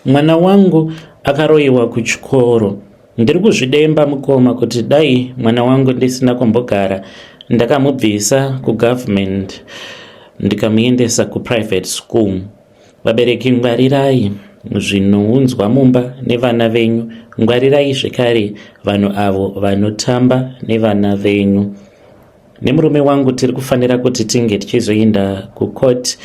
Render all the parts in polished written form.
Mwana wangu akaroyiwa kuchikoro. Ndiri kuzvidemba mukoma kuti dai mwana wangu ndisina kumbogara ndakamubvisa kugovernment ndikamuendesa kuprivate school. Vabereki ngwarirai zvinounzwa mumba nevana venyu, ngwarirai zvekare vanhu avo vanotamba nevana venyu. Nemurume wangu tiri kufanira kuti tinge tichizoenda kucourt.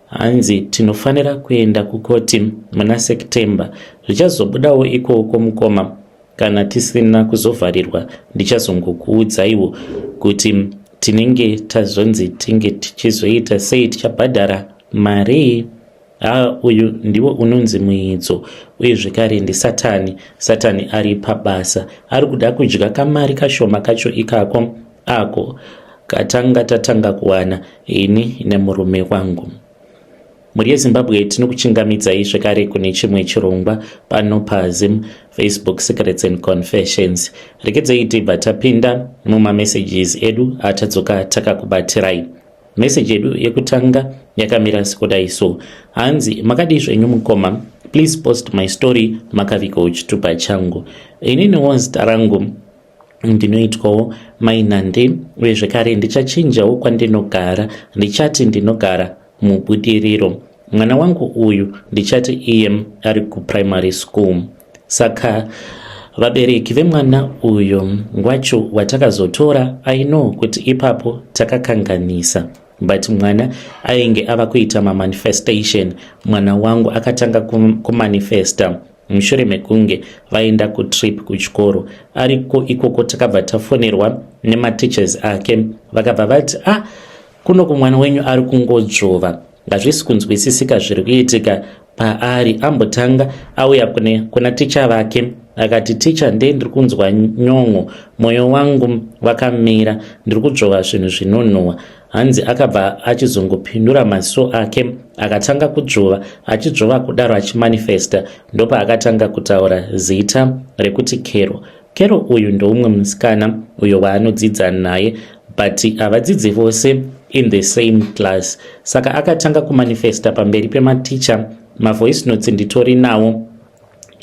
Hanzi tinofanira kuenda kukoti muna September. Zvichazobudawo ikoko mukoma kana tisina kuzovharirwa ndichazongokuudzaiwo kuti tinenge tazonzi tinge tichizoita sei tichabhadhara marii. Haa uyu ndiwo unonzi muidzo uye zvekare ndisatani. Satani ari pabasa ari kuda kudya kamari kashoma kacho ikako ako katanga tatanga kuwana ini nemurume wangu. Mhuri yeZimbabwe tinokuchingamidzai zvekare kune chimwe chirongwa pano paZim Facebook Secrets and Confessions. Regedzei tibva tapinda mumamessages edu atadzoka takakubatirai. Message yedu yekutanga yakamira sekudai so. Hanzi makadii zvenyu mukoma, please post my story makavigawo chitupa changu. Ininiwo zita rangu ndinoitwawo mai Nandi uye zvekare ndichachinjawo kwandinogara ndichati ndinogara mubudiriro mwana wangu uyu ndichati iye ari kuprimary school saka vabereki vemwana uyu wacho watakazotora i know kuti ipapo takakanganisa but mwana ainge ava kuita mamanifestation mwana wangu akatanga kumanifesta mushure mekunge vaenda kutrip kuchikoro ariko ikoko takabva tafonerwa nemateachers ake vakabva vati ah kuno kumwana wenyu ari kungodzvova hazvisi kunzwisisika zviri kuitika paari ambotanga auya kune kuna ticha vake akati ticha ndee ndiri kunzwa nyon'o mwoyo wangu wakamira ndiri kudzvova zvinhu zvinonhuhwa Hanzi akabva achizongopindura maziso ake akatanga kudzvova achidzvova kudaro achimanifesta ndopaakatanga kutaura zita rekuti Kero. Kero uyu ndoumwe musikana uyo waanodzidza naye but havadzidzi vose in the same class saka akatanga kumanifesta pamberi pematicha mavoice notes nditori nawo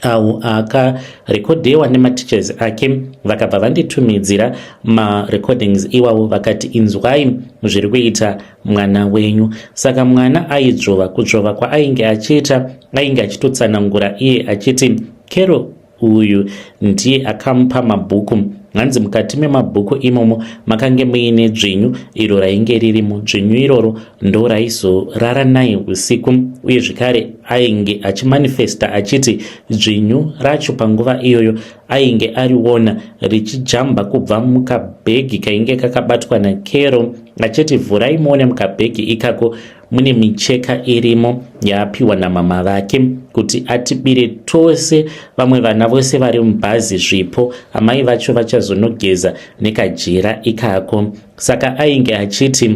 awo akarekodhewa nemateachers ake vakabva vanditumidzira marecordings iwawo vakati inzwai zviri kuita mwana wenyu saka mwana aidzvova kudzvova kwaainge achiita ainge achitotsanangura iye achiti kero uyu ndiye akamupa mabhuku hanzi mukati memabhuku imomo makange muine dzvinyu iro rainge ririmo dzvinyu iroro ndo raizorara naye usiku uye zvekare ainge achimanifesta achiti dzvinyu racho panguva iyoyo ainge ariona richijamba kubva mukabhegi kainge kakabatwa nakero achiti vhurai muone mukabhegi ikako mune micheka irimo yaapiwa namama vake kuti atibire tose vamwe vana vose vari mubhazi zvipo amai vacho vachazonogeza nekajira ikako saka ainge achiti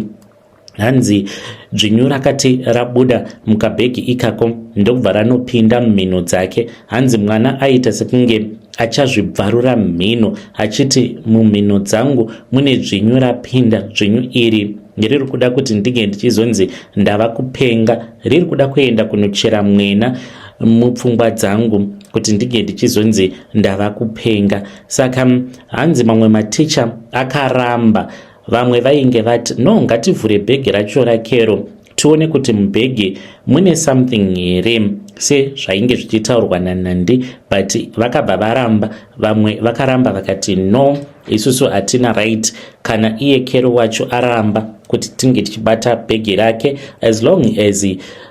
hanzi dzvinyu rakati rabuda mukabhegi ikako ndokubva ranopinda mumhino dzake hanzi mwana aita sekunge achazvibvarura mhino achiti mumhino dzangu mune dzvinyu rapinda dzvinyu iri riri kuda kuti ndinge ndichizonzi ndava kupenga riri kuda kuenda kunochera mwena mupfungwa dzangu kuti ndinge ndichizonzi ndava kupenga saka hanzi mamwe maticha akaramba vamwe vainge vati no ngativhure bhegi racho rakero tione kuti mubhegi mune something here sezvainge zvichitaurwa nanandi but vakabva varamba vamwe vakaramba vakati no isusu hatina right kana iye kero wacho aramba kuti tinge tichibata bhegi rake as long as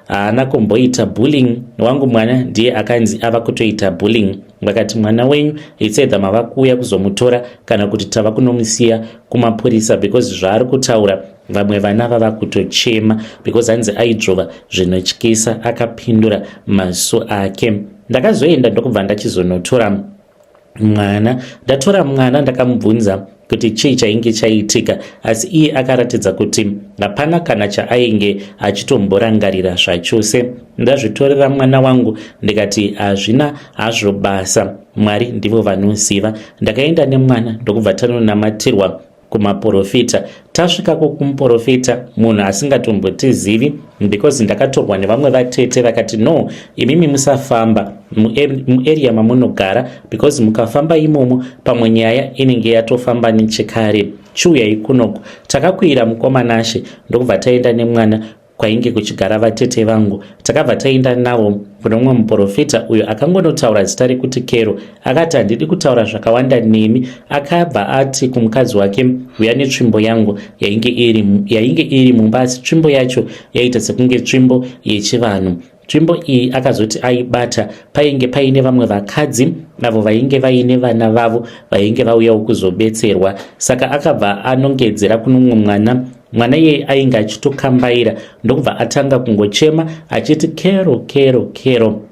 haana kumboita bullying wangu mwana ndiye akanzi ava kutoita bullying vakati mwana wenyu it's either mava kuuya kuzomutora kana kuti tava kunomusiya kumapurisa because zvaari kutaura vamwe vana vava kutochema because hanzi aidzvova zvinotyisa akapindura maziso ake ndakazoenda ndokubva ndachizonotora mwana ndatora mwana ndakamubvunza kuti chii chainge chaitika asi iye akaratidza kuti hapana kana chaainge achitomborangarira zvachose ndazvitorera mwana wangu ndikati hazvina hazvo basa mwari ndivo vanoziva ndakaenda nemwana ndokubva tanonamatirwa. kumaporofita. Tasvikako kumuporofita, munhu asingatombotizivi, because ndakatorwa nevamwe vatete vakati, "No, imimi musafamba muarea mamunogara, because mukafamba imomo pamwe nyaya inenge yatofamba nechekare. Chiuyai kunoko." Takakwira, mukoma Nashe, ndokubva taenda nemwana kwainge kuchigara vatete vangu. Takabva taenda navo kune mumwe muprofita uyo akangonotaura zita rekuti Kero. Akati, "Handidi kutaura zvakawanda nemi." Akabva ati kumukadzi wake, "Uya netsvimbo yangu." Yainge iri mumba, asi tsvimbo yacho yaita sekunge tsvimbo yechivanhu. Tsvimbo iyi akazoti aibata, painge paine vamwe vakadzi avo vainge vaine vana vavo vainge vauyawo kuzobetserwa. Saka akabva anongedzera kuno mumwe mwana. Mwana iyeye ainge achitokambaira, ndokubva atanga kungochema achiti, "Kero, Kero, Kero."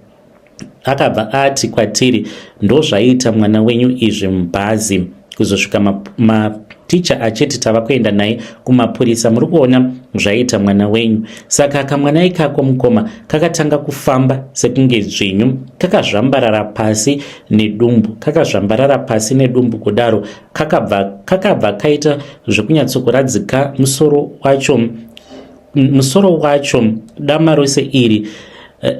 Akabva ati kwatiri, "Ndozvaiita mwana wenyu izvi mubhazi, kuzosvika maticha achiti tava kuenda naye kumapurisa. Muri kuona zvaita mwana wenyu?" Saka kamwana ikako, mukoma, kakatanga kufamba sekunge dzvinyu, kakazvambarara pasi nedumbu. Kakazvambarara pasi nedumbu kudaro, kakabva kaita zvekunyatsokuradzika musoro wacho, dama rose iri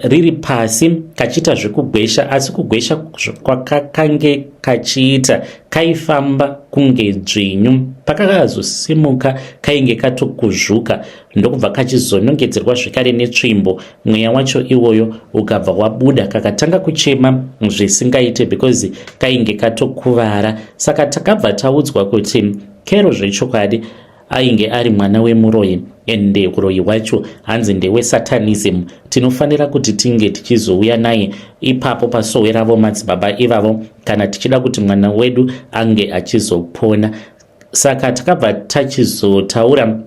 riri pasi, kachiita zvekugwesha. Asi kugwesha kwakakange kachiita, kaifamba kunge dzvinyu. Pakakazosimuka, kainge katokuzvuka, ndokubva kachizonongedzerwa zvekare netsvimbo. Mweya wacho iwoyo ukabva wabuda, kakatanga kuchema zvisingaite because kainge katokuvara. Saka takabva taudzwa kuti Kero zvechokwadi ainge ari mwana wemuroyi, ende uroyi hwacho hanzi ndewesatanism. Tinofanira kuti tinge tichizouya naye ipapo pasowe ravo madzibaba ivavo kana tichida kuti mwana wedu ange achizopona. Saka takabva tachizotaura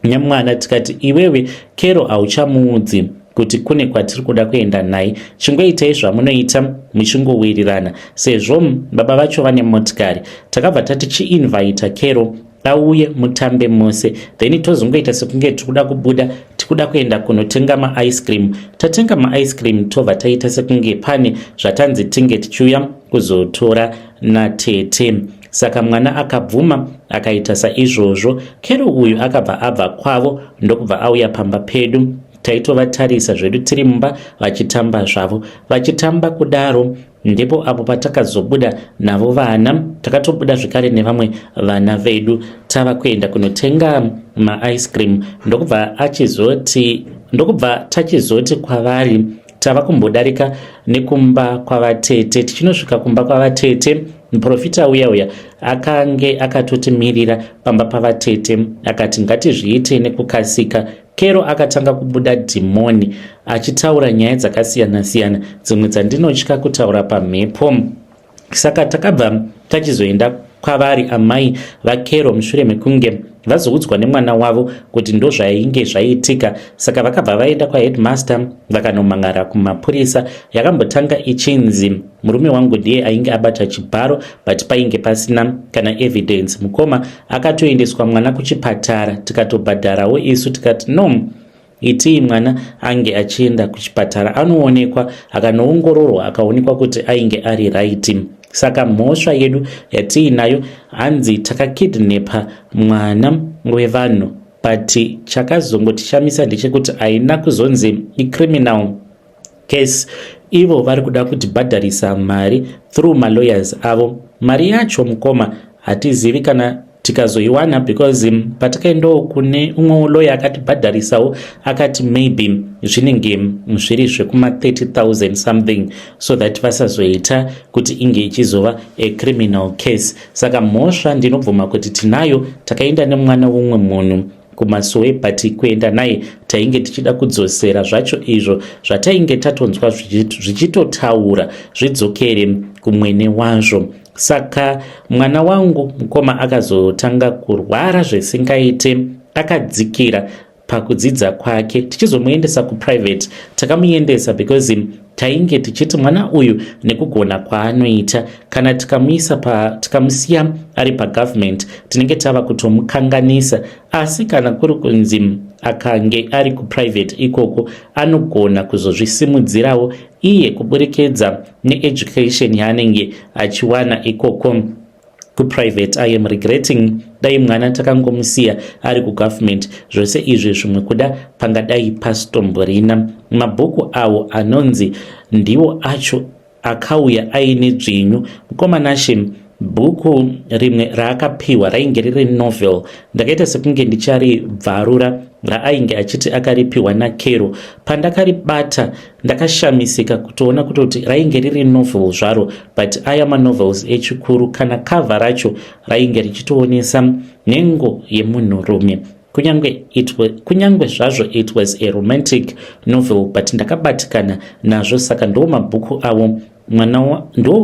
nemwana tikati, "Iwewe Kero hauchamuudzi kuti kune kwatiri kuda kuenda naye. Chingoitai zvamunoita muchingowirirana, sezvo baba vacho vane motikari." Takabva tati, "Chiinvita Kero auye mutambe mose, then tozongoita sekunge tikuda kubuda, tikuda kuenda kunotenga maice cream. Tatenga maice cream, tobva taita sekunge pane zvatanzi tinge tichiuya kuzotora natete." Saka mwana akabvuma, akaita saizvozvo. Kero uyu akabva abva kwavo, ndokubva auya pamba pedu. Taitovatarisa zvedu tiri mumba vachitamba zvavo. Vachitamba kudaro, ndipo apo patakazobuda navo vana. Takatobuda zvekare nevamwe vana vedu, tava kuenda kunotenga maice cream, ndokubva tachizoti kwavari, tava kumbodarika nekumba kwavatete. Tichinosvika kumba kwavatete, muprofita uya uya akange akatotimirira pamba pavatete. Akati, "Ngatizviite nekukasika." Kero akatanga kubuda dhimoni achitaura nyaya dzakasiyana-siyana, dzimwe dzandinotya kutaura pamhepo. Saka takabva tachizoenda kwavari amai vaKero mushure mekunge vazoudzwa nemwana wavo kuti ndozvainge zvaitika. Saka vakabva vaenda kwaheadmaster, vakanomangara kumapurisa. Yakambotanga ichinzi murume wangu ndiye ainge abata chibharo, but painge pasina kana evidence, mukoma. Akatoendeswa mwana kuchipatara, tikatobhadharawo isu. Tikati, "No, itii mwana ange achienda kuchipatara anoonekwa." Akanoongororwa, akaonekwa kuti ainge ari right. Saka mhosva yedu yatiinayo, hanzi takakidnepa mwana wevanhu. But chakazongotishamisa ndechekuti haina kuzonzi icriminal case. Ivo vari kuda kutibhadharisa mari through malawyers avo. Mari yacho, mukoma, hatizivi kana tikazoiwana, because patakaendawo kune umwewo lawyer akatibhadharisawo, akati maybe zvinenge zviri zvekuma 30 000 something, so that vasazoita kuti inge ichizova acriminal case. Saka mhosva ndinobvuma kuti tinayo. Takaenda nemwana wumwe munhu kumasowe, but kuenda naye tainge tichida kudzosera zvacho izvo zvatainge tatonzwa zvichitotaura zvidzokere kumwene wazvo. Saka mwana wangu, mukoma, akazotanga kurwara zvisingaite, akadzikira pakudzidza kwake. Tichizomuendesa kuprivate, takamuendesa because tainge tichiti mwana uyu nekugona kwaanoita, kana tikamuisa tikamusiya ari pagovernment, tinenge tava kutomukanganisa. Asi kana kuri kunzi akange ari kuprivate ikoko, anogona kuzozvisimudzirawo iye kuburikidza needucation yaanenge achiwana ikoko. Kuprivate I am regretting. Dai mwana takangomusiya ari kugovernment, zvose izvi zvimwe kuda pangadai pasitomborina. Mabhuku awo anonzi ndiwo acho akauya aine dzvinyu. Mukoma Nashe, bhuku rimwe raakapiwa rainge riri novel, ndakaita sekunge ndicharibvarura, raainge achiti akaripiwa naKero. Pandakaribata ndakashamisika kutoona kutoti rainge riri novel zvaro, but aya manovels echikuru. Kana cover racho rainge richitoonesa nhengo yemunhurume. Kunyange zvazvo it was a romantic novel, but ndakabatikana nazvo. Saka ndo mabhuku avo mwana,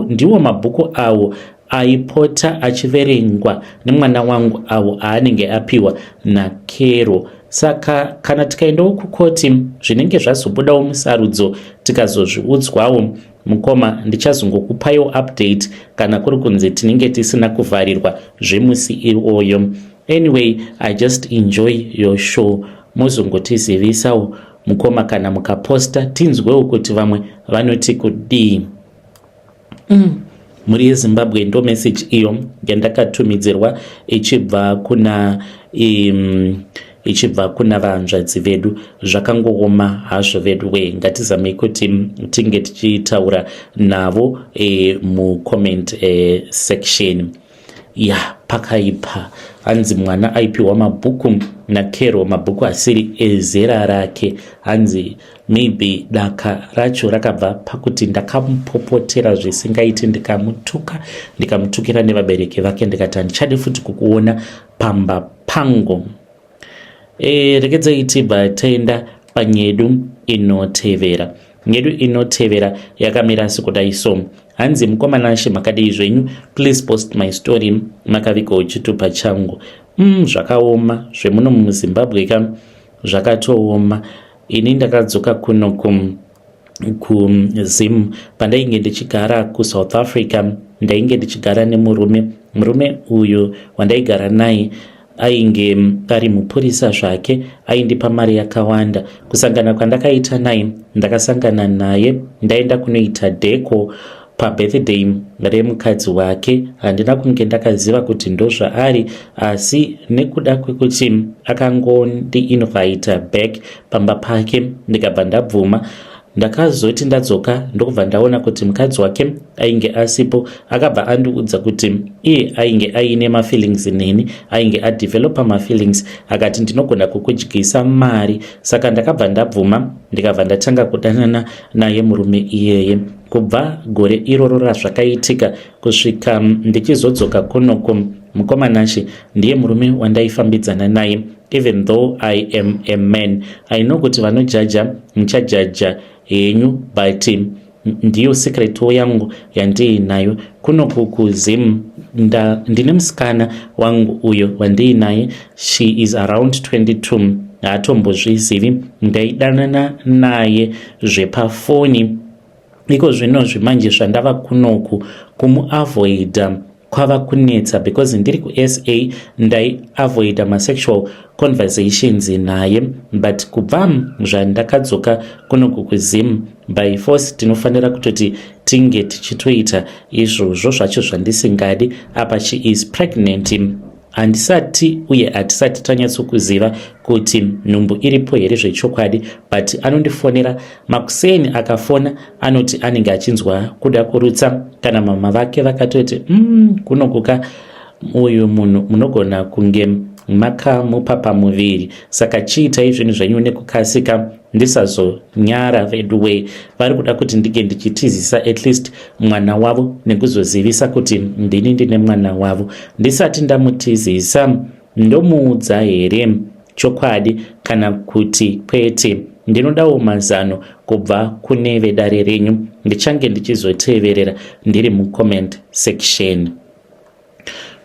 ndiwo mabhuku avo aipota achiverengwa nemwana wangu, avo aanenge apiwa naKero. Saka kana tikaendawo kukoti, zvinenge zvazobudawo musarudzo, tikazozviudzwawo. Mukoma, ndichazongokupaiwo update kana kuri kunzi tinenge tisina kuvharirwa zvemusi iwoyo. Anyway, I just enjoy your show. Muzongotizivisawo, mukoma, kana mukaposta, tinzwewo kuti vamwe vanoti kudii. Mhuri yeZimbabwe, ndo message iyo yandakatumidzirwa ichibva kuna vanzvadzi vedu. Zvakangooma hazvo vedu we. Ngatizamei kuti tinge tichitaura navo mucomment section. Ya, pakaipa. Hanzi mwana aipiwa mabhuku naKero, mabhuku asiri ezera rake. Hanzi maybe daka racho rakabva pakuti ndakamupopotera zvisingaiti, ndikamutuka, ndikamutukira nevabereki vake, ndikati handichadi futi kukuona pamba pangu. Regedzai tibva taenda panyedu inotevera. Nyedu inotevera yakamira sekudai so. Hanzi, "Mukoma Nashe, makadii zvenyu? Please post my story. Makavigawo chitupa changu." Zvakaoma zvemuno muZimbabwe ka, zvakatooma. Ini ndakadzoka kuno kuZim. Pandainge ndichigara kuSouth Africa, ndainge ndichigara nemurume. Murume uyu wandaigara naye ainge ari mupurisa zvake, aindipa mari yakawanda. Kusangana kwandakaita naye, ndakasangana naye ndaenda kunoita deco pabirthday remukadzi wake. Handina kunge ndakaziva kuti ndozvaari, asi nekuda kwekuti akangondiinvita back pamba pake, ndikabva ndabvuma. Ndakazoti ndadzoka, ndokubva ndaona kuti mukadzi wake ainge asipo. Akabva andiudza kuti iye ainge aine mafeelings neni, ainge adevelopa mafeelings. Akati ndinogona kukudyisa mari. Saka ndakabva ndabvuma, ndikabva ndatanga kudanana naye murume iyeye. Kubva gore iroro razvakaitika kusvika ndichizodzoka kunoko, mukoma Nashe, ndiye murume wandaifambidzana naye, even though I am a man. I know kuti vanojaja muchajaja henyu, but ndiyo secret yangu yandiinayo. Kunoku kuZim ndine musikana wangu uyo wandiinaye. She is around 22, haatombozvizivi. Ndaidanana naye zvepafoni. Iko zvino zvimanje zvandava kunoku, kumuavoida kwava kunetsa because ndiri kuSA ndaiavoida masexual conversations naye, but kubva zvandakadzoka kunoku kuZim, by force tinofanira kutoti tinge tichitoita izvozvo zvacho zvandisingadi. Apa she is pregnant. Handisati uye hatisati tanyatsokuziva kuti nhumbu iripo here zvechokwadi, but anondifonera makuseni. Akafona anoti anenge achinzwa kuda kurutsa. Kana mama vake vakatoti, kunokuka uyu munhu munogona kunge makamupa pamuviri, saka chiitai zvinhu zvenyu nekukasika ndisazonyara." Veduway, vari kuda kuti ndinge ndichitizisa at least mwana wavo nekuzozivisa kuti ndini ndine mwana wavo. Ndisati ndamutizisa, ndomuudza here chokwadi kana kuti kwete? Ndinodawo mazano kubva kune vedare renyu. Ndichange ndichizoteverera ndiri mucomment section.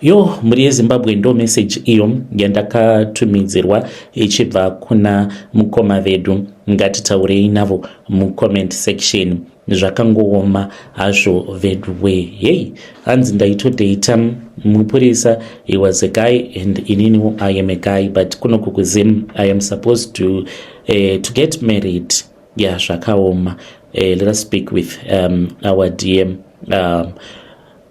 Yo, mhuri yeZimbabwe, ndo message iyo yandakatumidzirwa ichibva kuna mukoma vedu. Ngatitaurei navo mucomment section. Zvakangooma hazvo veduwe. Hei, hanzi ndaitodata mupurisa. He was a guy and inini I am a guy, but kunoku kuZim I am supposed to get married. Ya, yeah, zvakaoma. Let us speak with our dear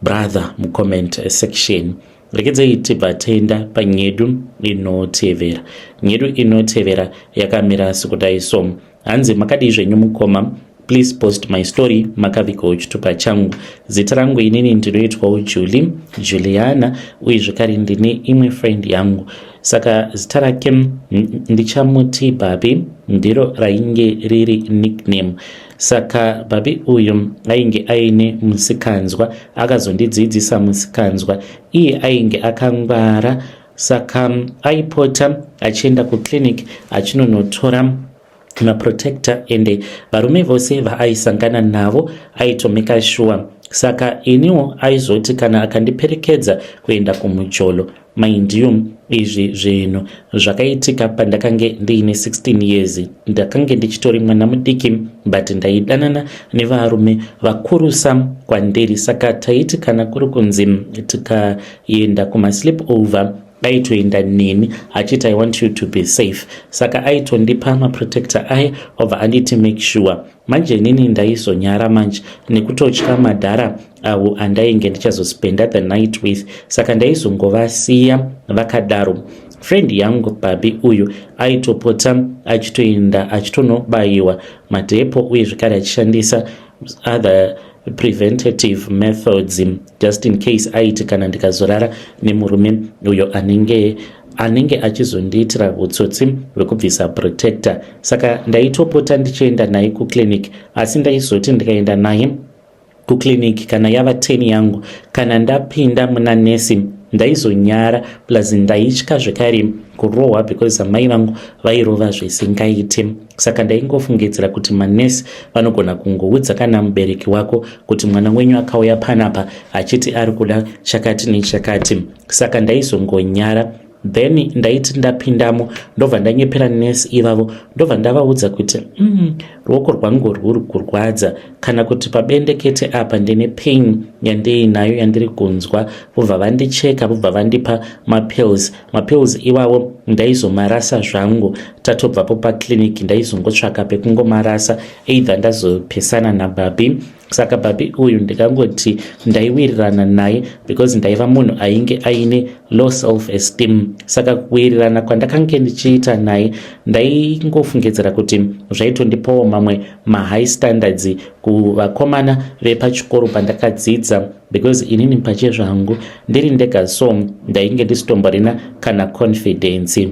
brother mucomment section. Regedzei tibva taenda panyedu inotevera. Nyedu inotevera yakamira sekudai so. Hanzi makadii zvenyu mukoma, please post my story, makavigawo chitupa changu. Zita rangu inini ndinoitwawo Julie, Juliana, uye zvekare ndine imwe friend yangu, saka zita rake ndichamuti Babi, ndiro rainge riri nickname. Saka Babi uyu ainge aine musikanzwa, akazondidzidzisa musikanzwa. Iye ainge akangwara, saka aipota achienda kuclinic achinonotora maprotector, ende varume vose vaaisangana navo aitomeka sure. Saka iniwo aizoti kana akandiperekedza kuenda kumujolo, mind you, izvi zvinhu zvakaitika pandakange ndiine 16 years, ndakange ndichitori mwana mudiki, but ndaidanana nevarume vakurusa kwandiri. Saka taiti kana kuri kunzi tikaenda kumasleep over, aitoenda neni achiti, "I want you to be safe." Saka aitondipa maprotector aya, obva anditi, "Make sure." Manje inini ndaizonyara manje nekutotya madhara avo andainge ndichazospenda the night with, saka ndaizongovasiya vakadaro. Friend yangu Babi uyu aitopota achitoenda achitonobayiwa madhepo, uye zvekare achishandisa other preventative methods just in case aiti kana ndikazorara nemurume uyo anenge achizondiitira utsotsi hwekubvisa protector. Saka ndaitopota ndichienda naye kuclinic, asi ndaizoti ndikaenda naye kuclinic, kana yava 10 yangu, kana ndapinda muna nesi, ndaizonyara, plus ndaitya zvekare kurohwa because amai vangu vairova zvisingaite. Saka ndaingofungidzira kuti manesi vanogona kungoudza kana mubereki wako kuti mwana wenyu akauya panapa achiti ari kuda chakati nechakati. Saka ndaizongonyara. Then ndaiti ndapindamo, ndobva ndanyepera nesi ivavo, ndobva ndavaudza kuti ruoko rwangu rwuri kurwadza, kana kuti pabendekete apa ndine pain yandiinayo yandiri kunzwa. Vobva vandicheka, vobva vandipa mapills. Mapills iwawo ndaizomarasa zvangu tatobvapo paclinic, ndaizongotsvaka pekungomarasa, either ndazopesana nababi. Saka babi uyu ndikangoti ndaiwirirana naye because ndaiva munhu ainge aine low self esteem. Saka kuwirirana kwandakange ndichiita naye, ndaingofungidzira kuti zvaitondipawo mamwe mahigh standards kuvakomana vepachikoro pandakadzidza, because inini pachezvangu ndiri ndega, so ndainge ndisitomborina kana confidence.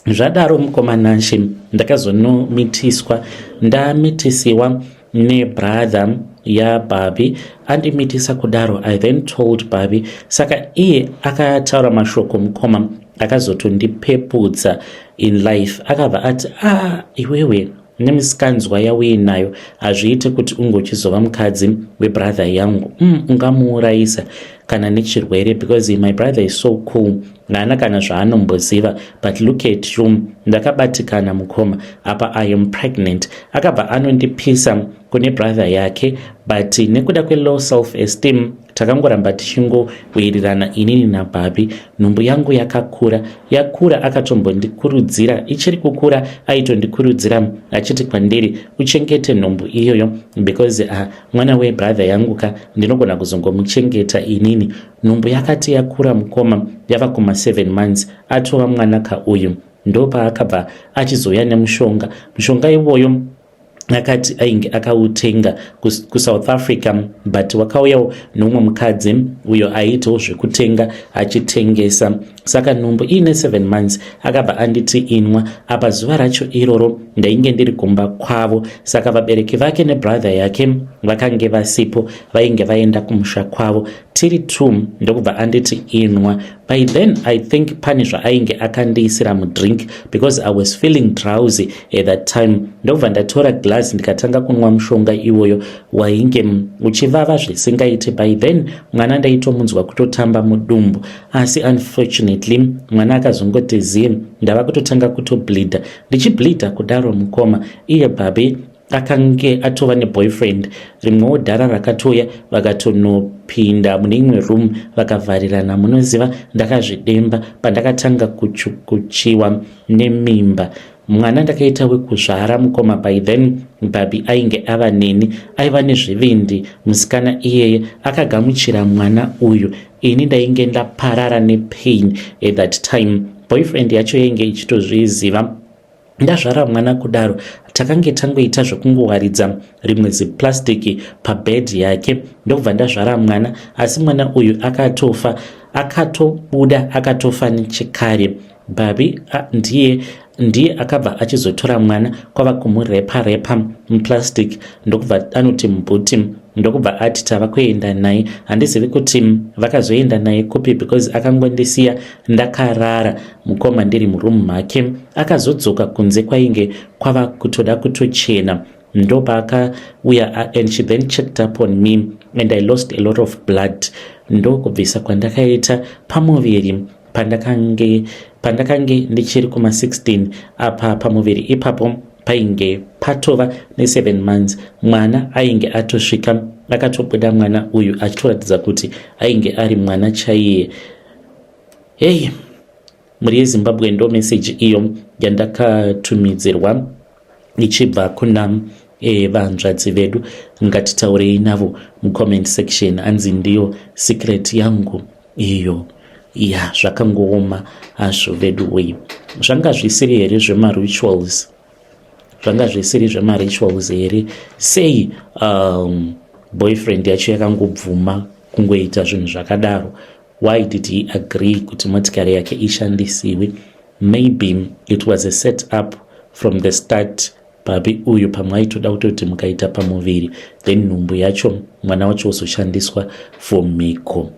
Zvadaro mukomanashe, ndakazonomitiswa. Ndamitisiwa nebrother yaBabi, andimitisa kudaro, I then told Babi. Saka iye akataura mashoko mukoma akazotondipepudza in life. Akabva ati, "Ah, iwewe nemisikanzwa yauinayo, hazviite kuti unge uchizova mukadzi webrother yangu. Ungamuurayisa kana nechirwere, because my brother is so cool, haana kana zvaanomboziva, but look at you." Ndakabatikana mukoma, apa I am pregnant. Akabva anondipisa kune brother yake, but nekuda kwelow self esteem takangoramba tichingowirirana inini nabhabi. Nhumbu yangu yakakura, yakura, akatombondikurudzira, ichiri kukura aitondikurudzira achiti kwandiri, "Uchengete nhumbu iyoyo because mwana webrother yangu ka, ndinogona kuzongomuchengeta inini." Nhumbu yakati yakura mukoma, yava kuma7 months, atova mwana kauyu. Ndopaakabva achizouya nemushonga. Mushonga iwoyo akati ainge akautenga kuSouth Africa, but wakauyawo neumwe mukadzi uyo aiitawo zvekutenga achitengesa. Saka nhumbu iine 7 months, akabva anditi, "Inwa." Apa zuva racho iroro ndainge ndiri kumba kwavo, saka vabereki vake nebrother yake vakange vasipo, vainge vaenda kumusha kwavo, tiri two. Ndokubva anditi, "Inwa." By then I think pane zvaainge akandiisira mudrink because I was feeling drowsy at that time. Ndokubva ndatora glass, ndikatanga kunwa mushonga iwoyo wainge uchivava zvisingaiti. By then mwana ndaitomunzwa kutotamba mudumbu, asi unfortunately mwana akazongoti zii, ndava kutotanga kutobleeda. Ndichibleeda kudaro mukoma, iye babi akange atova neboyfriend, rimwewo dhara rakatouya, vakatonopinda mune imwe room vakavharirana. Munoziva, ndakazvidemba pandakatanga kuchiwa nemimba. Mwana ndakaita wekuzvara mukoma, by then baby ainge ava neni. Aiva nezvivindi musikana iyeye, akagamuchira mwana uyu. Ini ndainge ndaparara nepain at that time. Boyfriend yacho yainge ichitozviziva. Ndazvara mwana kudaro, takange tangoita zvekungowaridza rimwe ziplastiki pabed yake, ndokubva ndazvara mwana. Asi mwana uyu akatofa, akatobuda akatofa nechekare. Baby ndiye akabva achizotora mwana kwava kumurepa repa muplastic, ndokubva anoti mubhuti, ndokubva ati tava kuenda naye. Handizivi kuti vakazoenda naye kupi, because akangondisiya ndakarara, mukoma, ndiri murumu make. Akazodzoka kunze kwainge kwava kutoda kutochena, ndopaakauya, and she then checked up on me and I lost a lot of blood. Ndokubvisa kwandakaita pamuviri pandakange ndichiri kuma16. Apa pamuviri ipapo painge patova ne7 months. Mwana ainge atosvika, akatobuda mwana uyu achitoratidza kuti ainge ari mwana chaiye. Hei, mhuri yeZimbabwe, ndo meseji iyo yandakatumidzirwa ichibva kuna vanzvadzi vedu. Ngatitaurei navo mucomment section. Anzi ndiyo secret yangu iyo. Ya, zvakangooma hazvo vedu wei. Zvanga zvisiri here zvemarituals? Zvanga zvisiri zvemarituals here? Sei boyfriend yacho yakangobvuma kungoita zvinhu zvakadaro? Why did he agree kuti motikari yake ishandisiwe? Maybe it was a set up from the start. Baby uyu pamwe aitoda kutoti mukaita pamuviri, then nhumbu yacho, mwana wacho wozoshandiswa for mhiko.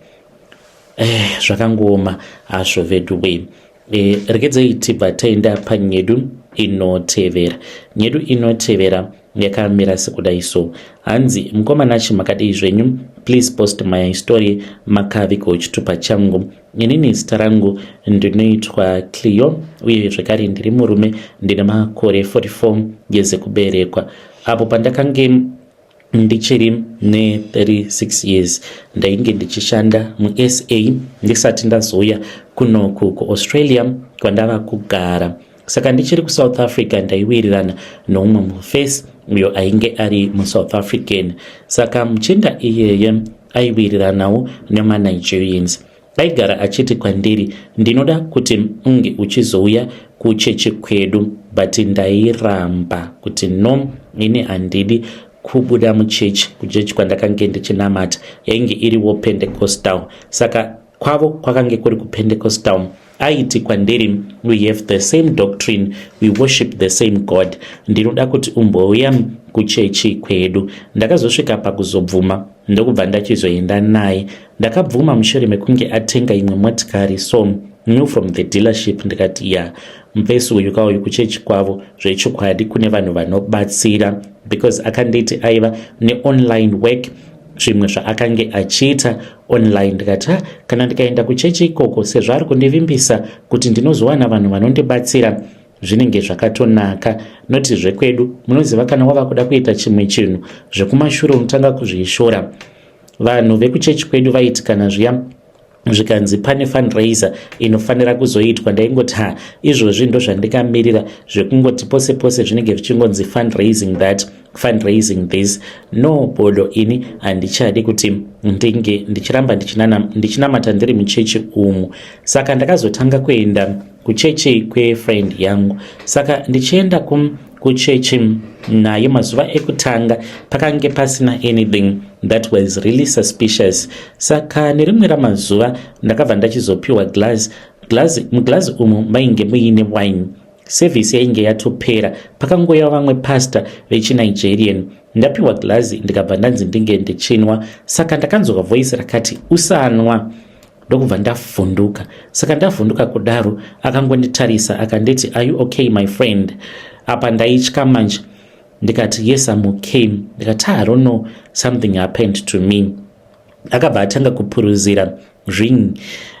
Zvakangooma hazvo vedu wei. Regedzei tibva taenda panyedu inotevera. Nyedu inotevera yakamira sekudai so. Hanzi, "Mukomanachi, makadii zvenyu? Please post my story, makavigawo chitupa changu. Inini zita rangu ndinoitwa Cleo, uye zvekare ndiri murume, ndine makore 44 years ekuberekwa. Apo pandakange ndichiri ne36 years, ndainge ndichishanda muSA ndisati ndazouya kunoku kuAustralia kwandava kugara. Saka ndichiri kuSouth Africa, ndaiwirirana noumwe mufesi uyo ainge ari muSouth African. Saka muchinda iyeye aiwiriranawo nemaNigerians. Aigara achiti kwandiri, 'Ndinoda kuti unge uchizouya kuchechi kwedu,' but ndairamba kuti no, ini handidi kubuda muchechi. Kuchechi kwandakange ndichinamata yainge iriwo Pentecostal, saka kwavo kwakange kuri kuPentecostal. Aiti kwandiri, 'We have the same doctrine, we worship the same God, ndinoda kuti umbouya kuchechi kwedu.' Ndakazosvika pakuzobvuma, ndokubva ndachizoenda naye. Ndakabvuma mushure mekunge atenga imwe motikari, so new from the dealership. Ndikati ya, mufesi uyu kauyu kuchechi kwavo zvechokwadi kune vanhu vanobatsira, because akanditi aiva neonline work, zvimwe zvaakange achiita online. Ndikati ha, kana ndikaenda kuchechi ikoko, sezvo ari kundivimbisa kuti ndinozowana vanhu vanondibatsira, zvinenge zvakatonaka. Noti zvekwedu, munoziva, kana wava kuda kuita chimwe chinhu, zvekumashure unotanga kuzvishora. Vanhu vekuchechi kwedu vaiti kana zviya zvikanzi pane fundraiser inofanira kuzoitwa, ndaingoti ha, izvozvi ndo zvandikamirira, zvekungoti pose pose zvinenge zvichingonzi fundraising that, fundraising this. No, bodo, ini handichadi kuti ndinge ndichiramba ndichinamata ndiri muchechi umu." Saka ndakazotanga kuenda kuchechi kwefriend yangu. Saka ndichienda kuchechi naye, mazuva ekutanga pakange pasina anything that was really suspicious. Saka nerimwe ramazuva ndakabva ndachizopiwa glass. Muglazi umu mainge muine wine. Service yainge yatopera, pakangoya vamwe pastor vechiNigerian. Ndapiwa glazi, ndikabva ndanzi ndinge ndichinwa. Saka ndakanzwa voice rakati, "Usanwa." Ndokubva ndavhunduka. Saka ndavhunduka kudaro, akangonditarisa akanditi, "Are you okay, my friend?" Apa ndaitya manje. Ndikati, "Yes, I'm okay." Ndikati, "I don't know, something happened to me." Akabva atanga kupuruzira ring.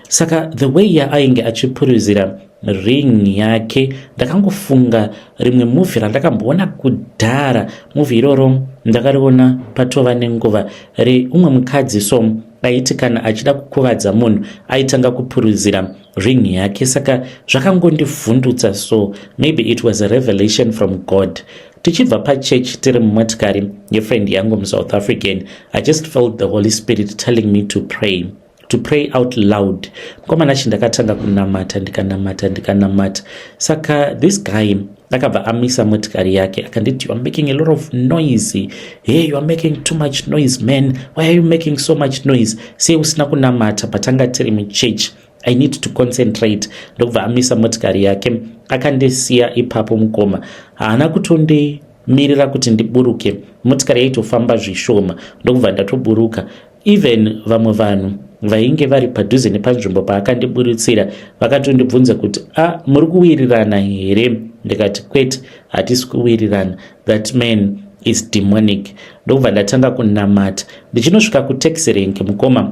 Saka the way yaainge achipuruzira ring yake, ndakangofunga rimwe movie randakamboona kudhara. Movie iroro ndakariona patova nenguva, reumwe mukadzi. So aiti kana achida kukuvadza munhu, aitanga kupuruzira Ring yake. Saka zvakangondivhundutsa, so maybe it was a revelation from God. Tichibva pachurch tiri mumotikari yefriend yangu muSouth African, I just felt the Holy Spirit telling me to pray, to pray out loud. Mukomana chi, ndakatanga kunamata, ndikanamata, ndikanamata. Saka this guy akabva amisa motikari yake, akanditi, "You are making a lot of noise. Hey, you are making too much noise, man. Why are you making so much noise? Sei usina kunamata patanga tiri muchurch? I need to concentrate." Ndokubva amisa motikari yake, akandisiya ipapo. Mukoma, haana kutondimirira kuti ndiburuke. Motikari yaitofamba zvishoma, ndokubva ndatoburuka. Even vamwe vanhu vainge vari padhuze nepanzvimbo paakandiburutsira vakatondibvunza kuti, "A ah, muri kuwirirana here?" Ndikati, "Kwete, hatisi kuwirirana. That man is demonic." Ndokubva ndatanga kunamata. Ndichinosvika kutaxi rank, mukoma,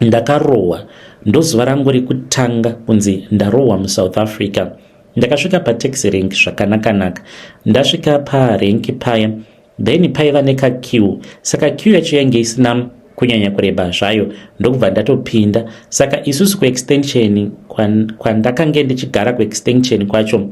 ndakarohwa. Ndozuva rangu rekutanga kunzi ndarohwa muSouth Africa. Ndakasvika pataxi rank zvakanakanaka. Ndasvika parank paya, then paiva nekaqueue. Saka queue yacho yainge isina kunyanya kureba zvayo, ndokubva ndatopinda. Saka isusu kuextension kwandakange ndichigara, kuextension kwacho,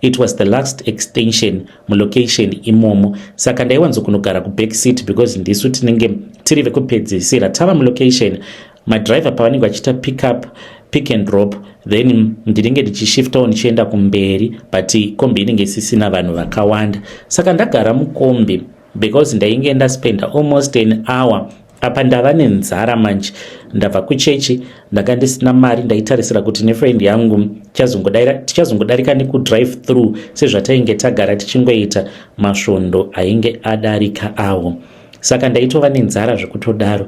it was the last extension mulocation imomo. Saka ndaiwanzokunogara kuback seat because ndisu tinenge tiri vekupedzisira tava mulocation. Madhiraivha pavanenge vachiita pick up, pick and drop, then ndinenge ndichishiftawo ndichienda kumberi, but kombi inenge isisina vanhu vakawanda. Saka ndagara mukombi because ndainge ndaspenda almost an hour apa. Ndava nenzara manje, ndabva kuchechi, ndanga ndisina mari. Ndaitarisira kuti nefriend yangu tichazongodarika nekudrive through sezvatainge tagara tichingoita masvondo ainge adarika awo. Saka ndaitova nenzara zvekutodaro.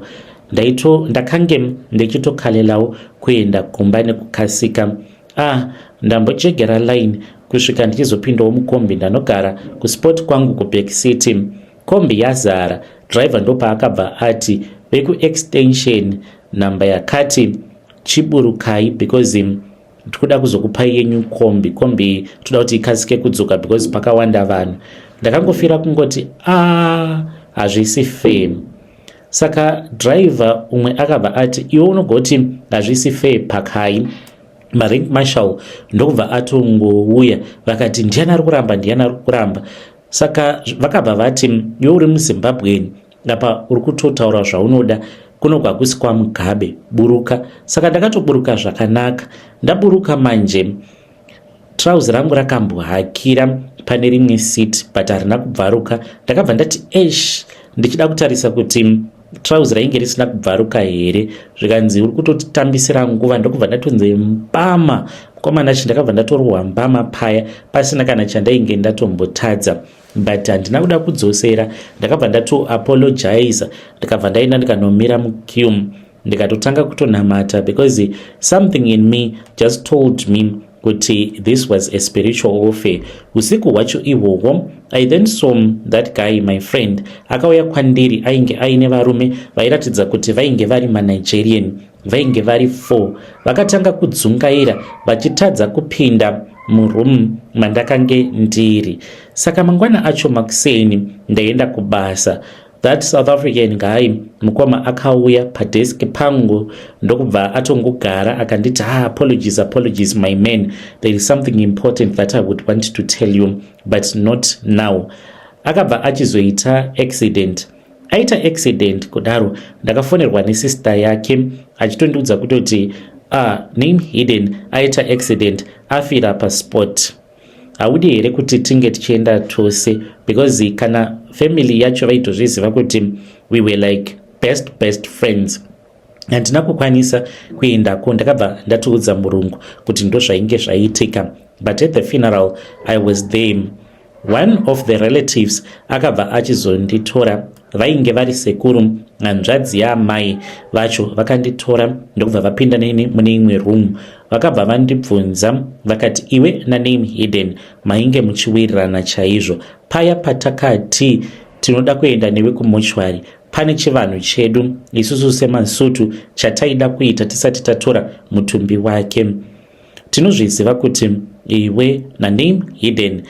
Ndakange ndichitokalelawo kuenda kumba nekukasika. Ah, ndambochegera line kusvika ndichizopindawo mukombi, ndanogara kuspot kwangu kuback seat. Kombi yazara. Driver ndopaakabva ati, "Vekuextension namba yakati, chiburukai because tikuda kuzokupai yenyu kombi. Kombi toda kuti ikasike kudzoka because pakawanda vanhu." Ndakangofira kungoti, "A, ah, hazvisi fair." Saka driver umwe akabva ati, "Iwe unogoti hazvisi fair pakai?" Marank marshal ndokubva atongouya, vakati, "Ndiani ari kuramba? Ndiani ari kuramba?" Saka vakabva vati, "Iwe uri muZimbabweni, apa uri kutotaura zvaunoda. Kuno kwakusi kwaMugabe, buruka." Saka ndakatoburuka zvakanaka. Ndaburuka manje, trauzi rangu rakambohakira pane rimwe seat, but harina kubvaruka. Ndakabva ndati ash, ndichida kutarisa kuti trauzi rainge risina kubvaruka here. Zvikanzi, "Uri kutotitambisira nguva." Ndokubva ndatonzi mbama. Mukomana chi, ndakabva ndatorwa mbama paya pasina kana chandainge ndatombotadza, but handina kuda kudzosera. Ndakabva ndatoapologiza, ndikabva ndaenda ndikanomira muqueue, ndikatotanga kutonamata because something in me just told me kuti this was a spiritual warfare. Usiku hwacho ihwohwo, I then saw that guy, my friend, akauya kwandiri. Ainge aine varume vairatidza kuti vainge vari maNigerian, vainge vari four. Vakatanga kudzungaira vachitadza kupinda muroom mandakange ndiri. Saka mangwana acho makuseni, ndaenda kubasa. That South African guy, mukoma, akauya padesk pangu, ndokubva atongogara, akanditi, "Ah, apologies, apologies, my man. There is something important that I would want to tell you, but not now." Akabva achizoita accident. Aita accident kudaro, ndakafonerwa nesister yake achitondiudza kutoti, "Ah, name hidden aita accident, afira paspot. Haudi here kuti tinge tichienda tose?" Because kana family yacho vaitozviziva kuti we were like best best friends. Handina kukwanisa kuendako. Ndakabva ndatoudza murungu kuti ndo zvainge zvaitika, but at the funeral I was there. One of the relatives akabva achizonditora. Vainge vari sekuru, hanzvadzi yaamai vacho. Vakanditora, ndokubva vapinda neni mune imwe room. Vakabva vandibvunza, vakati, "Iwe naname hidden mainge muchiwirirana chaizvo. Paya patakati tinoda kuenda newe kumochwari, pane chivanhu chedu isusu semaSutu chataida kuita tisati tatora mutumbi wake. Tinozviziva kuti iwe naname hidden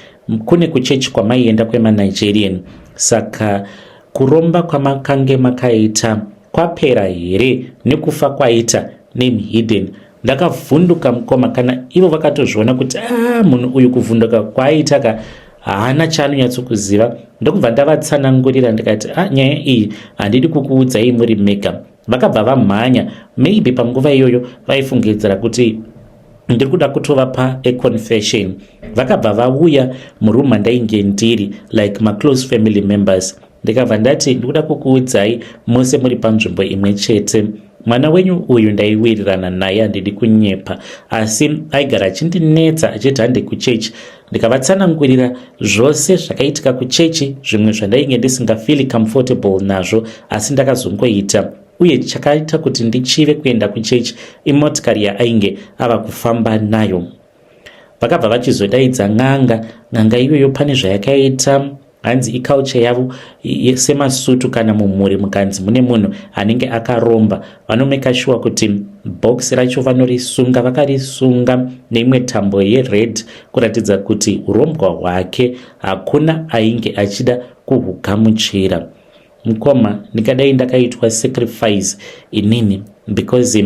kune kuchechi kwamaienda kwemaNigerian. Saka kuromba kwamakange makaita kwapera here nekufa kwaita name hidden?" Ndakavhunduka mukoma, kana ivo vakatozviona kuti a ah, munhu uyu kuvhunduka kwaaita ka haana chaanonyatsokuziva. Ndokubva ndavatsanangurira ndikati, a ah, nyaya iyi handidi kukuudzai muri mega. Vakabva vamhanya, maybe panguva iyoyo vaifungidzira kuti ndiri kuda kutovapa a confession. Vakabva vauya muroom mandainge ndiri, like maclose family members. Ndikabva ndati, ndikuda kukuudzai mose muri panzvimbo imwe chete. Mwana wenyu uyu ndaiwirirana naye, handidi kunyepa, asi aigara achindinetsa achiti hande kuchechi. Ndikavatsanangurira zvose zvakaitika kuchechi, zvimwe zvandainge ndisingafeeli comfortable nazvo, asi ndakazongoita. Uye chakaita kuti ndichive kuenda kuchechi imotikari yaainge ava kufamba nayo. Vakabva vachizodaidza n'anga. N'anga iyoyo pane zvayakaita, hanzi iculture yavo semaSutu, kana mumhuri mukanzi mune munhu anenge akaromba, vanomake sure kuti box racho vanorisunga, vakarisunga neimwe tambo yered, kuratidza kuti urombwa hwake hakuna ainge achida kuhugamuchira. Mukoma, ndingadai ndakaitwa sacrifice inini, because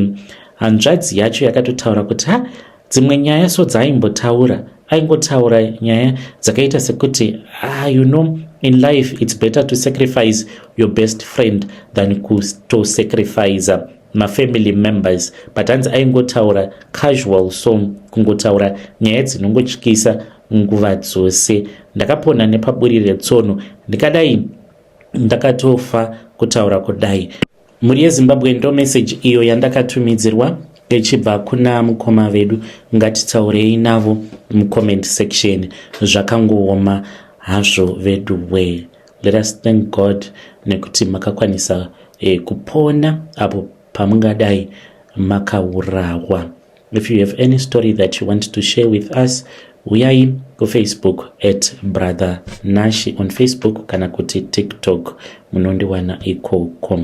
hanzvadzi yacho yakatotaura kuti ha, dzimwe nyaya so dzaaimbotaura, aingotaura nyaya dzakaita sekuti, ah, in life it's better to sacrifice your best friend than kutosacrifice mafamily members. But hanzi aingotaura casual, so kungotaura nyaya dzinongotyisa nguva dzose. Ndakapona nepaburi retsono, ndikadai ndakatofa kutaura kudai. Mhuri yeZimbabwe, ndo message iyo yandakatumidzirwa ichibva kuna mukoma vedu. Ngatitaurei navo mucomment section. Zvakangooma hazvo vedu we. Let us thank God nekuti makakwanisa kupona apo pamungadai makaurawa. If you have any story that you want to share with us, uyai kuFacebook @BrotherNashi on Facebook kana kuti TikTok, munondiwana ikoko.